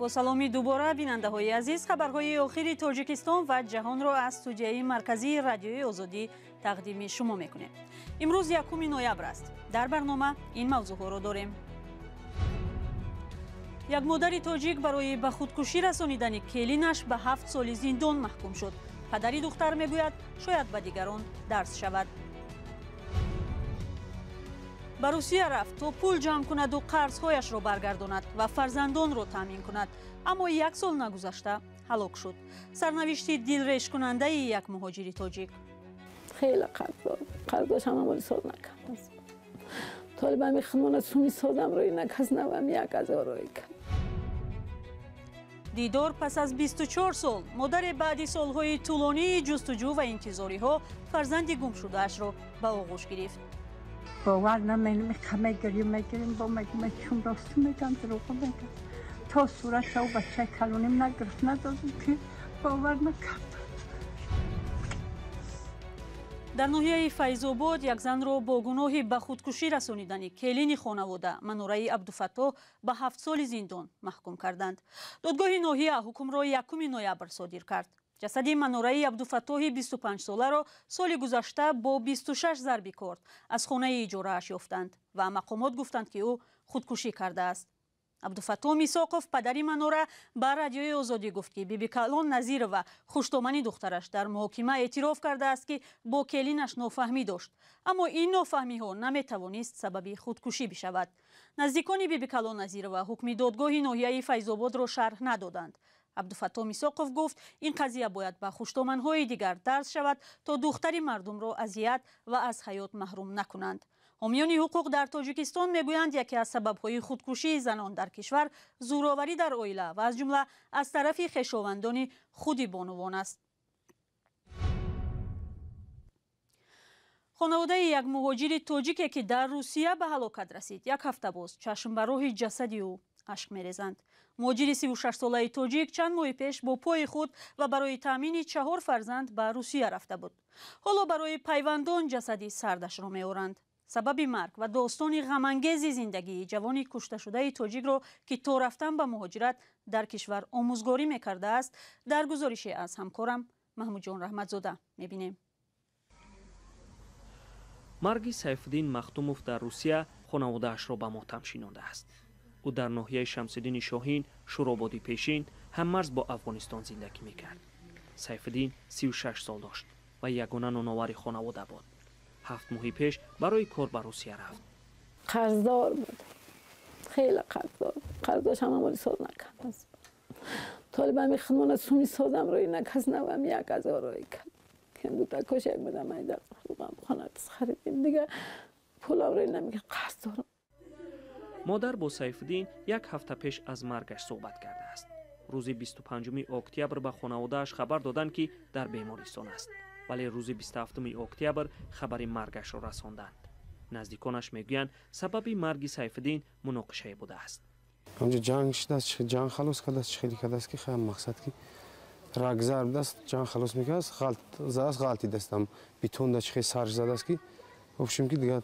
Бо саломи дубора бинандаҳои азиз, хабарҳои охири Тоҷикистон ва ҷаҳонро аз студияи марказии Радиои Озодӣ тақдими шумо мекунем. Имрӯз 1 ноябр аст. Дар барнома ин мавзӯъҳоро дорем. Як модари тоҷик барои ба худкушӣ расонидани келинаш ба 7 соли зиндон маҳкум шуд. Падари духтар мегӯяд, шояд ба дигарон дарс шавад. Ба Русия рафт то пул ҷамъ кунаду қарзҳояшро баргардонад ва фарзандонро таъмин кунад, аммо як сол нагузашта ҳалок шуд. Сарнавишти дилрешкунандаи як муҳоҷири тоҷик. Хеле қарздор, қарздошам амали соз накард. Толибами худмона суми созам рӯи накас навам 1000 рӯи кард. Дидор пас аз 24 сол. Модаре баъди солҳои тӯлонии ҷустуҷӯ ва интизориҳо фарзанди гумшудаашро ба оғӯш гирифт. Бовар намекунам, мегирем, мегирем, бо мегӯям, чун рост мегӯям, дурӯғ мегӯям. То сурат ав бачаи калоним нагирифт, надодам, ки бовар накардам. Дар ноҳияи Файзобод як занро бо гуноҳи ба худкушӣ расонидани келини хонавода Манораи Абдуфаттоҳ ба 7 соли зиндон маҳкум карданд. Додгоҳи ноҳия ҳукмро 1 ноябр содир кард. Ҷасади Манораи Абдуфаттоҳи 25-соларо соли гузашта бо 26 зарби корд аз хонаи иҷорааш ёфтанд ва мақомот гуфтанд, ки ӯ худкушӣ кардааст. Абдуфаттоҳ Мисоқов, падари Манора, ба Радиои Озодӣ гуфт, ки Бибикалон Назирова, хуштомани духтараш, дар муҳокима эътироф кардааст, ки бо келинаш нофаҳмӣ дошт, аммо ин нофаҳмиҳо наметавонист сабаби худкушӣ бишавад. Наздикони Бибикалон Назирова ҳукми додгоҳи ноҳияи Файзободро шарҳ надоданд. Абдуфаттоҳ Мисоқов гуфт, ин қазия бояд ба хуштоманҳои дигар дарс шавад, то духтари мардумро азият ва аз ҳаёт маҳрум накунанд. Ҳомиёни ҳуқуқ дар Тоҷикистон мегӯянд, яке аз сабабҳои худкушии занон дар кишвар зӯроварӣ дар оила ва аз ҷумла аз тарафи хешовандони худи бонувон аст. Хонаводаи як муҳоҷири тоҷике, ки дар Русия ба ҳалокат расид, як ҳафта боз чашм ба роҳи ҷасади ӯ ашк мерезанд. Муҳоҷири 36-солаи тоҷик чанд моҳи пеш бо пои худ ва барои таъмини 4 фарзанд ба Русия рафта буд. Ҳоло барои пайвандон ҷасади сардашро меоранд. Сабаби марг ва достони ғамангези зиндагии ҷавони кушташудаи тоҷикро, ки то рафтан ба муҳоҷират дар кишвар омӯзгорӣ мекардааст, дар гузорише аз ҳамкорам Маҳмудҷон Раҳматзода мебинем. Марги Сайфиддин Махтумов дар Русия хонаводаашро ба мотам шинондааст. Ӯ дар ноҳияи Шамсиддини Шоҳин, Шӯрободи пешин, ҳаммарз бо Афғонистон зиндагӣ мекард. Сайфиддин 36 сол дошт ва ягона ноновари хонавода буд. 7 моҳи пеш барои кор ба Русия рафт. Қарздор буд, хеле қарздор, қарздошам амали соз накард. Толибами худмона суми созам рӯи накас навам 1000 рӯи кард. Кем бутакош як будам айда хона харидем, дига пулам рӯи намекард, қарз дорам. Модар бо Сайфиддин як ҳафта пеш аз маргаш суҳбат кардааст. Рӯзи 25 октябр ба хонаводааш хабар доданд, ки дар бемористон аст, вале рӯзи 27 октябр хабари маргашро расонданд. Наздиконаш мегӯянд, сабаби марги Сайфиддин муноқишае будааст. Ҳамҷо ҷанг шудааст, ҷанг халос кардааст, хеле кардааст, ки хеле мақсад ки рагзар будааст, ҷанг халос мекардааст, ғалт задааст, ғалти дастам бетонда чи хеле сарш задааст, ки общем ки дигар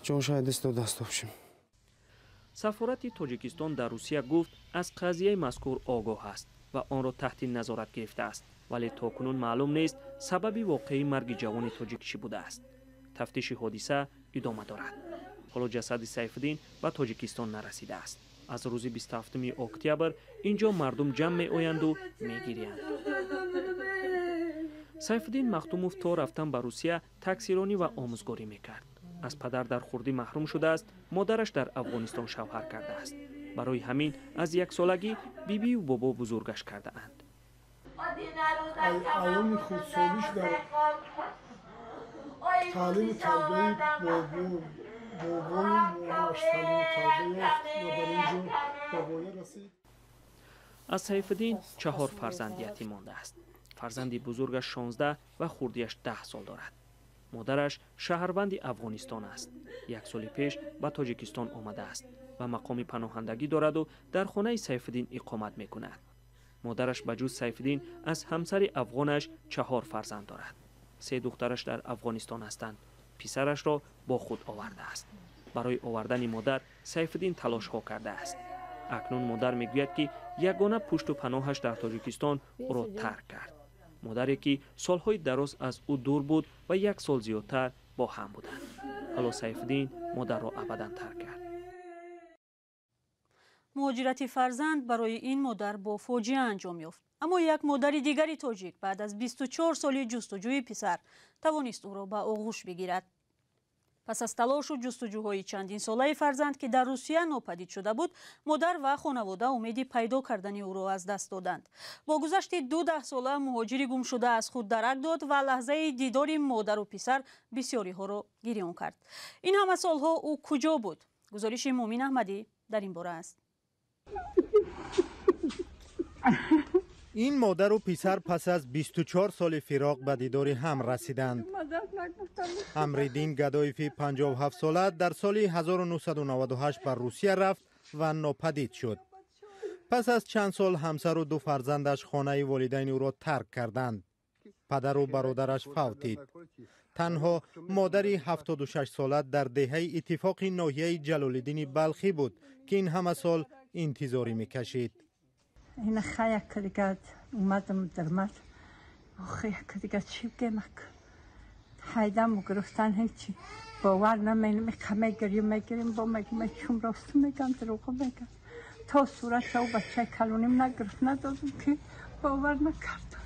ҷоншаи даст додааст. Общем, Сафорати Тоҷикистон дар Русия гуфт, аз қазияи мазкур огоҳ аст ва онро таҳти назорат гирифтааст, вале то кунун маълум нест, сабаби воқеии марги ҷавони тоҷик чӣ будааст. Тафтиши ҳодиса идома дорад. Ҳоло ҷасади Сайфиддин ба Тоҷикистон нарасидааст. Аз рӯзи 27 октябр ин ҷо мардум ҷамъ меоянду мегириянд. Сайфиддин Махтумов то рафтан ба Русия таксиронӣ ва омӯзгорӣ мекард. Аз падар дар хурдӣ маҳрум шудааст, модараш дар Афғонистон шавҳар кардааст. Барои ҳамин аз яксолагӣ бибию бобо бузургаш кардаанд. Айёми хурдсолиш дар таълиму тарбияи бобою момоаш таълиму тарбия ёфт ва дар ин ҷо ба воя расид. Аз Сайфиддин 4 фарзанд ятим мондааст. Фарзанди бузургаш 16 ва хурдиаш 10 сол дорад. Модараш шаҳрванди Афғонистон аст. Як соли пеш ба Тоҷикистон омадааст ва мақоми паноҳандагӣ дораду дар хонаи Сайфиддин иқомат мекунад. Модараш ба ҷуз Сайфиддин аз ҳамсари афғонаш 4 фарзанд дорад. 3 духтараш дар Афғонистон ҳастанд. Писарашро бо худ овардааст. Барои овардани модар Сайфиддин талошҳо кардааст. Акнун модар мегӯяд, ки ягона пушту паноҳаш дар Тоҷикистон ӯро тарк кард. Модаре ки солҳои дароз аз ӯ дур буд ва як сол зиёдтар бо ҳам буданд. Ҳоло Сайфиддин модарро абадан тарк кард. Муҳоҷирати фарзанд барои ин модар бо фоҷиа анҷом ёфт. Аммо як модари дигари тоҷик баъд аз 24 соли ҷустуҷӯи писар тавонист ӯро ба оғӯш бигирад. Пас аз талошу ҷустуҷӯҳои чандинсолаи фарзанд, ки дар Русия нопадид шуда буд, модар ва хонавода умеди пайдо кардани ӯро аз даст доданд. Бо гузашти ду даҳсола муҳоҷири гумшуда аз худ дарак дод ва лаҳзаи дидори модару писар бисёриҳоро гирён кард. Ин ҳама солҳо ӯ куҷо буд? Гузориши Муъмин Аҳмадӣ дар ин бора аст. Ин модару писар пас аз 24 соли фироқ ба дидори ҳам расиданд. Амриддин Гадоеви 57-сола дар соли 1998 ба Русия рафт ва нопадид шуд. Пас аз чанд сол ҳамсару ду фарзандаш хонаи волидайни ӯро тарк карданд. Падару бародараш фавтид. Танҳо модари 76-сола дар деҳаи Иттифоқи ноҳияи Ҷалолиддини Балхӣ буд, ки ин ҳама сол интизорӣ мекашид. Ина хая дигар омадам дармад. Охи як дигар чӣ бигемак? Ҳайдаму гирифтан ҳечи бовар наменам. Мегирим, мегирим, бо мегим, чум рост мегам, дурӯғ мегам. То сурата ӯ бачаи калоним нагирифт, надодам, ки бовар накардам.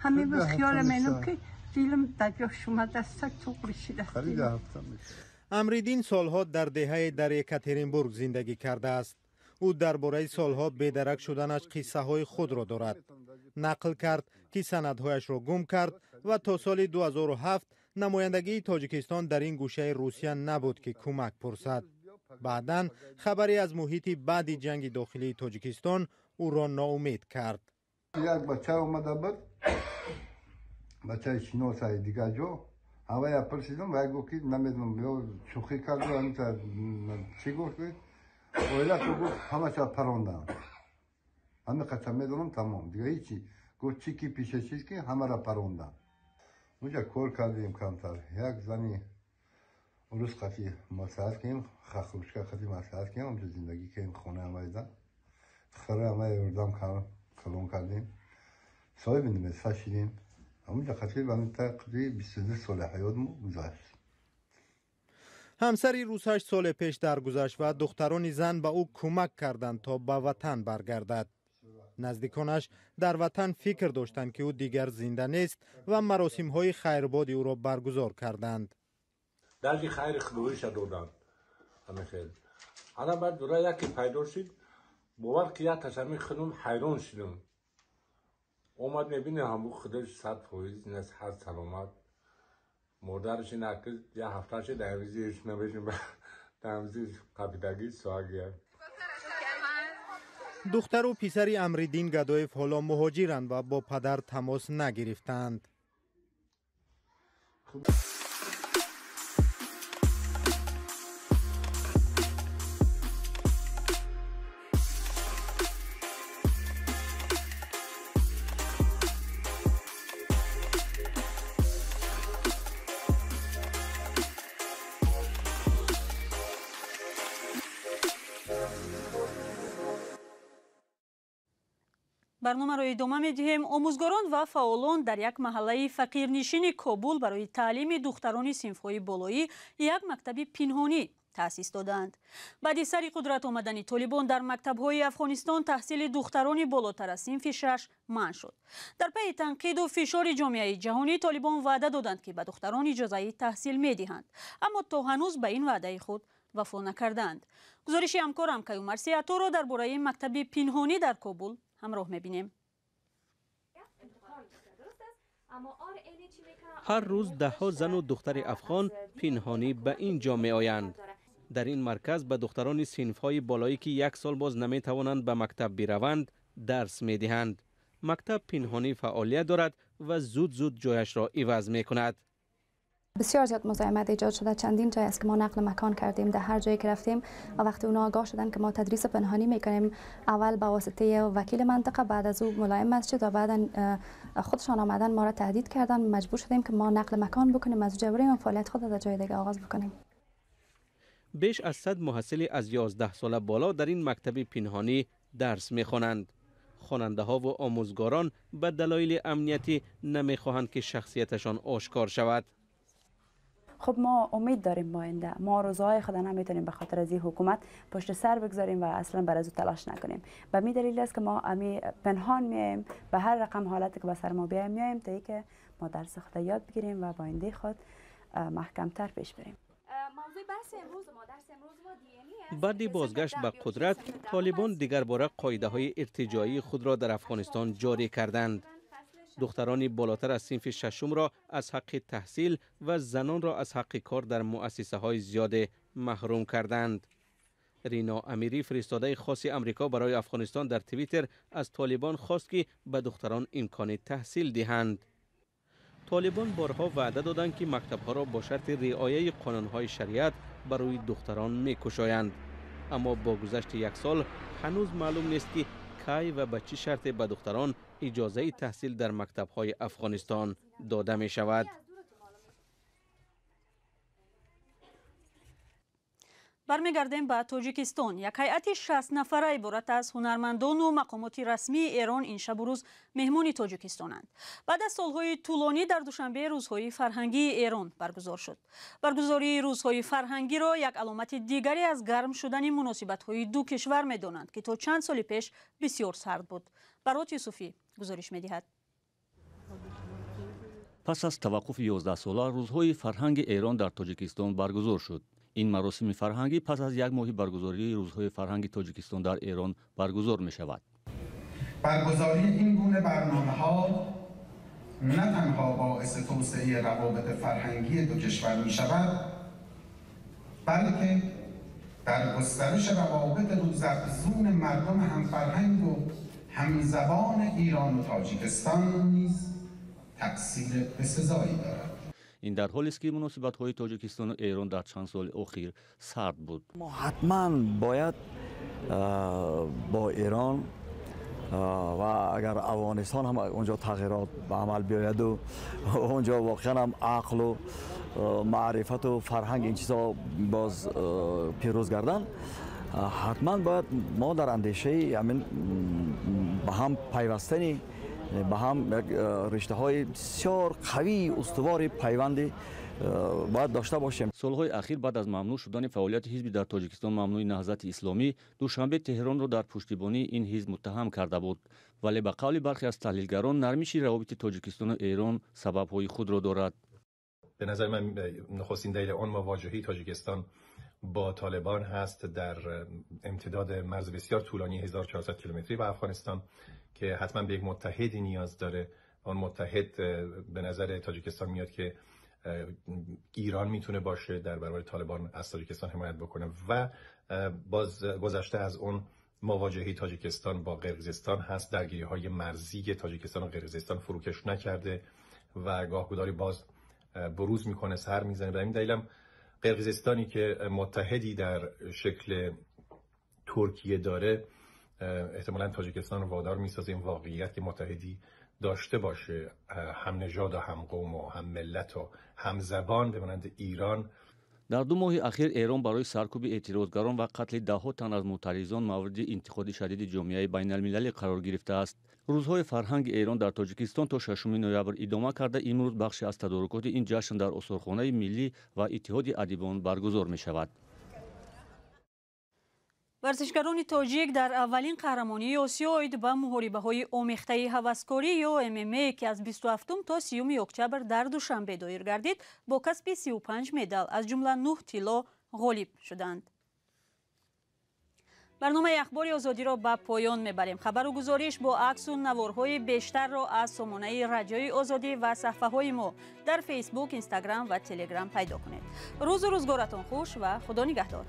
Ҳамин буд хиёлам менам, ки дилам дар ҷош омадааст, туғри шидааст. Амриддин солҳо дар деҳае дар Екатеринбург зиндагӣ кардааст. Ӯ дар бораи солҳо бедарак шуданаш қиссаҳои худро дорад. Нақл кард, ки санадҳояшро гум кард ва то соли 2007 намояндагии Тоҷикистон дар ин гӯшаи Русия набуд, ки кӯмак пурсад. Баъдан хабаре аз муҳити баъди ҷанги дохилии Тоҷикистон ӯро ноумед кард. Як бача омада буд, бачаи шиносаи дигар ҷо. Ҳавая пурсидам, вай гуфт, ки намедонам, ё шӯхӣ карду чӣ гуфт, оилашо гуфт, ҳамаша парондам. Ҳамин қача медонам, тамом, дига ҳичи. Гуфт, чӣ ки пеша чиз, ки ҳамаро парондам. Унҷа кор кардем камтар. Як зани урус қати маслиҳат кардем, хахрушка қати маслиҳат кардем, онҷо зиндагӣ кардем, хона ҳамаида. Духтарои ҳамаи ёрдам калон кардем. Соҳиби немеса шидем. Ҳамунҷа қати тақри 22 соли ҳаётмо гузашт. Ҳамсари русаш соли пеш даргузашт ва духтарони зан ба ӯ кӯмак карданд, то ба ватан баргардад. Наздиконаш дар ватан фикр доштанд, ки ӯ дигар зинда нест ва маросимҳои хайрбоди ӯро баргузор карданд. Дарди хайри худоиша доданд. Ҳамин ана баъд дура яке пайдо шид, бовар ки як ташами худум ҳайрон шидам. Омад, мебинем, ҳамбу худош 100% насҳат саломат. Модараш ин як ҳафта шид, дар набешим, дар қабидагӣ соагия. Духтару писари Амриддин Гадоев ҳоло муҳоҷиранд ва бо падар тамос нагирифтаанд. Барномаро идома медиҳем. Омӯзгорон ва фаъолон дар як маҳаллаи фақирнишини Кобул барои таълими духтарони синфҳои болоӣ як мактаби пинҳонӣ таъсис додаанд. Баъди сари қудрат омадани толибон дар мактабҳои Афғонистон таҳсили духтарони болотар аз синфи шаш манъ шуд. Дар пайи танқиду фишори ҷомеаи ҷаҳонӣ толибон ваъда доданд, ки ба духтарон иҷозаи таҳсил медиҳанд, аммо то ҳанӯз ба ин ваъдаи худ вафо накардаанд. Гузориши ҳамкорам Каюмар Сиаторо дар бораи мактаби пинҳонӣ дар Кобул ҳамроҳ мебинем. Ҳар рӯз даҳҳо зану духтари афғон пинҳонӣ ба ин ҷо меоянд. Дар ин марказ ба духтарони синфҳои болоӣ, ки як сол боз наметавонанд ба мактаб бираванд, дарс медиҳанд. Мактаб пинҳонӣ фаъолият дорад ва зуд зуд ҷояшро иваз мекунад. بسیار زیاد مزاحمت ایجاد شده. چندین جای است که ما نقل مکان کردیم. در هر جایی که رفتیم و وقتی اونا آگاه شدن که ما تدریس پنهانی میکنیم، اول با واسطه وکیل منطقه، بعد از او ملایم مسجد و بعدا خودشان آمدن ما را تهدید کردن. مجبور شدیم که ما نقل مکان بکنیم، از اونجا بریم و فعالیت خود در جای دیگه آغاز بکنیم. Беш аз 100 муҳассили аз 11 сола боло дар ин мактаби пинҳонӣ дарс мехонанд. Хонандаҳо ва омӯзгорон ба далоили амниятӣ намехоҳанд ки шахсияташон ошкор шавад. خب ما امید داریم با آینده. ما روزهای خود نمیتونیم به خاطر از این حکومت پشت سر بگذاریم و اصلا بر از او تلاش نکنیم. به می دلیل است که ما امی پنهان میایم، به هر رقم حالتی که به سر ما بیایم میایم تا اینکه ما درس خود یاد بگیریم و با آینده خود محکمتر پیش بریم. بعد بازگشت به قدرت، طالبان دیگر باره قاعده های ارتجاعی خود را در افغانستان جاری کردند. دختران بالاتر از صنف ششم را از حق تحصیل و زنان را از حق کار در مؤسسه های زیاد محروم کردند. رینا امیری، فرستاده خاص امریکا برای افغانستان، در توییتر از طالبان خواست که به دختران امکان تحصیل دهند. طالبان بارها وعده دادند که مکتبها را با شرط رعایت قانونهای شریعت برای دختران میکشایند. اما با گذشت یک سال هنوز معلوم نیست که کی و به چه شرط به دختران اجازه تحصیل در مکتب‌های افغانستان داده می شود. برمیگردیم به تاجیکستان. یک هیئت 60 نفره عبارت از هنرمندان و مقامات رسمی ایران این شب و روز مهمان تاجیکستانند. بعد از سالهای طولانی در دوشنبه روزهای فرهنگی ایران برگزار شد. برگزاری روزهای فرهنگی را یک علامت دیگری از گرم شدن مناسبت‌های دو کشور می‌دانند که تا چند سال پیش بسیار سرد بود. برات یوسفی گزارش می‌دهد. پس از توقف 11 ساله روزهای فرهنگ ایران در تاجیکستان برگزار شد. این مراسم فرهنگی پس از یک ماه برگزاری روزهای فرهنگ تاجیکستان در ایران برگزار می شود. برگزاری این گونه برنامه‌ها نه تنها باعث توسعه روابط فرهنگی دو کشور می شود، بلکه در گسترش روابط روزافزون مردم همفرهنگ و همزبان ایران و تاجیکستان نیز تأثیر بسزایی دارد. این در حالی است که مناسبت‌های تاجیکستان و ایران در چند سال اخیر سرد بود. ما حتما باید با ایران و اگر افغانستان هم اونجا تغییرات به عمل بیاید و اونجا واقعا هم عقل و معرفت و فرهنگ این چیزا باز پیروز گردن، حتما باید ما در اندیشه همین به هم پیوستنی، به هم رشته های بسیار قوی استوار پیوندی باید داشته باشیم. سالهای اخیر بعد از ممنوع شدن فعالیت حزب در تاجیکستان ممنوع نهضت اسلامی، دوشنبه تهران را در پشتیبانی این حزب متهم کرده بود. ولی به قول برخی از تحلیلگران نرمش روابط تاجیکستان و ایران سبب‌های خود را دارد. به نظر من نخستین دلیل آن مواجهه تاجیکستان با طالبان هست در امتداد مرز بسیار طولانی 1400 کیلومتری با افغانستان که حتما به یک متحدی نیاز داره. آن متحد به نظر تاجیکستان میاد که ایران میتونه باشه، در برابر طالبان از تاجیکستان حمایت بکنه و باز گذشته از اون مواجهه تاجیکستان با قرقیزستان هست. درگیری های مرزی تاجیکستان و قرقیزستان فروکش نکرده و گاهگداری باز بروز میکنه، سر میزنه. به این دلیلم قرقیزستانی که متحدی در شکل ترکیه داره احتمالاً تاجیکستان رو وادار میسازه این واقعیت که متحدی داشته باشه، هم نژاد و هم قوم و هم ملت و هم زبان به مانند ایران. در 2 ماه اخیر ایران برای سرکوب اعتراضگران و قتل ده‌ها تن از معترضان مورد انتقاد شدید جامعه بین المللی قرار گرفته است. روزهای فرهنگ ایران در تاجیکستان تا 6 نوامبر ادامه کرده. امروز بخشی از تدارکات این جشن در آثارخانه ملی و اتحاد ادیبان برگزار می شود. ورزشگران تاجیک در اولین قهرمانی آسیا عاید به محاربه‌های آمیخته هوسکاری یا MMA که از 27 تا 30 اکتبر در دوشنبه دایر گردید، با کسب 35 مدال از جمله 9 طلا غالب شدند. برنامه اخبار آزادی را به پایان میبریم. خبر و گزارش با عکس و نوارهای بیشتر را از سامانه رادیوی آزادی و صفحه های ما در فیسبوک، اینستاگرام و تلگرام پیدا کنید. روز و روزگارتان خوش و خدا نگهدار.